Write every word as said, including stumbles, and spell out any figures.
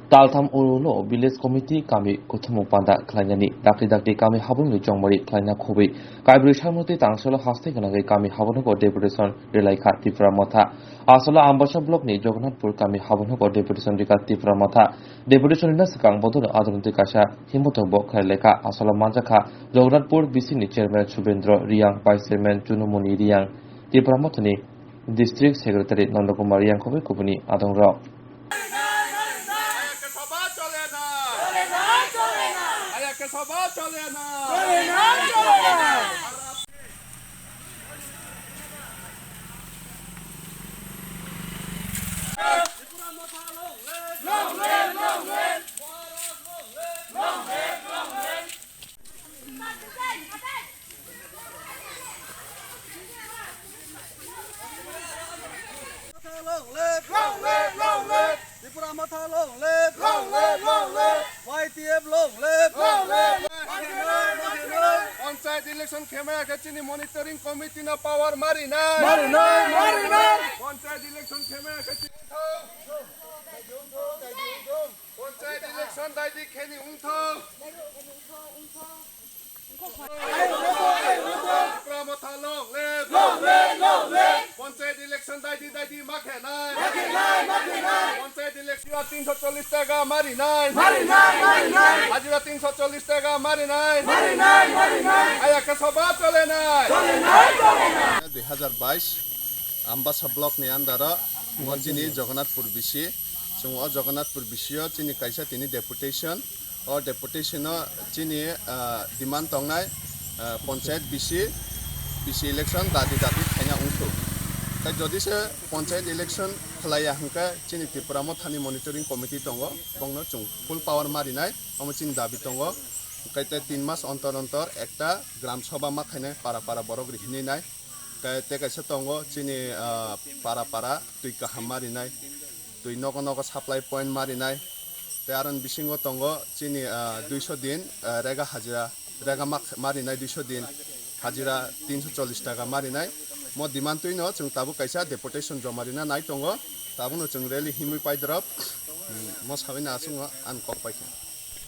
Taltham ulo village committee kami kuthumung panda khlainani dakti dakti kami habungni chongmari khlaina khubui Kaibrui Sarmati tangsalo haste gwnangwi kami habungno deputation rilaikha Tipra Motha. Asalo Ambasa block ni Jagannathpur kami habungno deputation rikha Tipra Motha. Deputation rina swkang bodol adonti kaisa himbothok bo khlai lekha asalo manjakha Jagannathpur B C ni chairman Subendra Riang, vice chairman Chunumoni Riang, Tipra Mothani district secretary Nandakumar Riang khoboi kubuni adongrok. Long live! Long live! Long live! Tipra Motha long live! Long live! Long live! Y T F long live! Long live! Panchayat election khemaya khe chini monitoring committee no power mari nai. Mari nai, mari nai. Panchayat election khemaya khe chini Panchayat election daidi kheni wngthok. Tipra Motha long live. Long live, long live. Panchayat election daidi daidi ma khenai. Ma khenai, ma khenai. Panchayat election tinsho chollish taka mari nai. Mari nai, mari nai. Hajira tinsho chollish taka mari nai. Mari nai, mari nai. Aya khe soba chole nai. Chole nai, chole nai. Dui hazar bais Ambasa block ni under o, mo chini Jagannathpur B C. Chwng o Jagannathpur B C o chini kaisa tini deputation. O deputation o chini, ah, demand tongnai, ah, panchayat B C, B C election dati dati khaina wngthok. Tai jodi se panchayat election khlaiya hwnkhe chini Tipra Mothani monitoring committee tongo, bongno chwng full power marinai, omo chini dabi tongo. Hwnkhe tai tin mas ontor ontor ekta gram sabha ma khainai, para para borok rihinwi nai. Khe tei kaisa tongo chini, ah, para para twi kaham marinai, twi nogo nogo supply point marinai. Tei aroni bisingo tongo chini, ah, duiso din, ah, rega hajira, rega mak marinai duiso din, hajira tinsho chollish taka marinai. Mo demand twino chwng tabuk kaisa deputation joma rina nai tongo. Tabukno chwng rally himwi paidorop, hmm, mo sabino aswkno ang kok paikha.